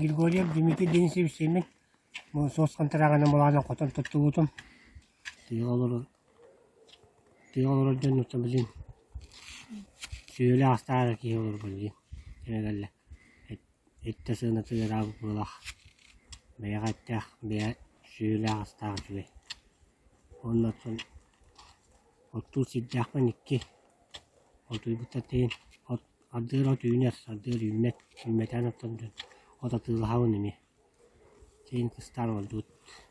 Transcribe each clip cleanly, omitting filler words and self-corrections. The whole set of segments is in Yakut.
Григорьев Дмитрий Денисович Семин суос хантарааҕынан былаанын хотон туттубутум. Тыаҕа олорор тыаҕа олорор дьон билин сүөлэ астаах киһи олорбут билин кэмэ кэллэ. Эттэ сыаната ыараабыт быһыылаах. Бэйэҕэ эттээх, бэйэ сүөлээх астаах үчүгэй. Уонна оттон оттуур сирдээхпин икки отуйбуттар тиһин от ардыгар от үүнэр, ардыгар үүммэт, үүммэтэҕин оттон дьон от атыылаһабын эмиэ. Син кыстаан олордубут.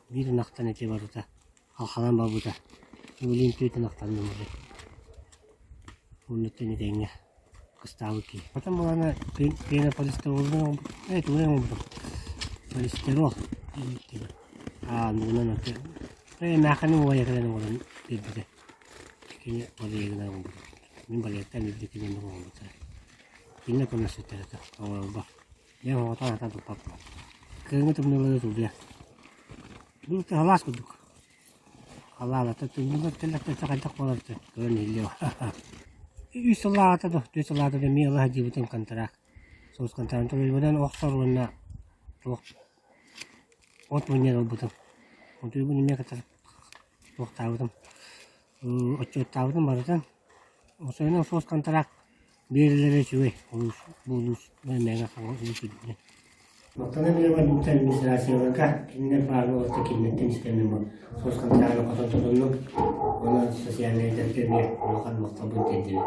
Биир ынахтан ити барыта халхалаан барбыта. Билигин түөрт ынахтанным уже. Оннуттан этэҥҥэ кыстаабыт киһи. Потом была пенополистиролунан оҥорбут. Э, тугунан оҥорбутум? Полистирол. Аа, нугунан аты. Э, эмээххини уойа кэлэн оҥорон биэрбитэ. Кини балыйыгынан оҥорбут. Мин балыйаттан биэрбит кини оннук оҥорбута. Кинилэр көмөлөспүттэрэ оҥорорбор. Дьэ, оҕотон атан туппаппын. Кыһыҥҥы тымныылары тулуйар. Бу халаас курдук. Халаалата тымныылар кэллэхтэрэ хайдах буолар көрөн иһиллиэ. Үс сыллааҕыта да, түөрт сыллааҕыта да эмиэ ыла сылдьыбытым контракт. Соус контракт төлөбүрүнэн охсор уонна туох от мунньан ылбытым. Отуйбун эмиэ кытары туохтаабытым. Отчуоттаабытым барытын. Осойунан соус контракт Биэрэлэрэ үчүгэй, улуус бу улуус мэҥэ хаҥас улуус үрдүнэн. Махтанан биэрэр администрацияларга кинилэр баар буолбакка кинилэртэн истэммин бу сос контрагын хотон тутуннум. Онон социальнайдарга эмиэ улахан махталбын тиэрдэбин.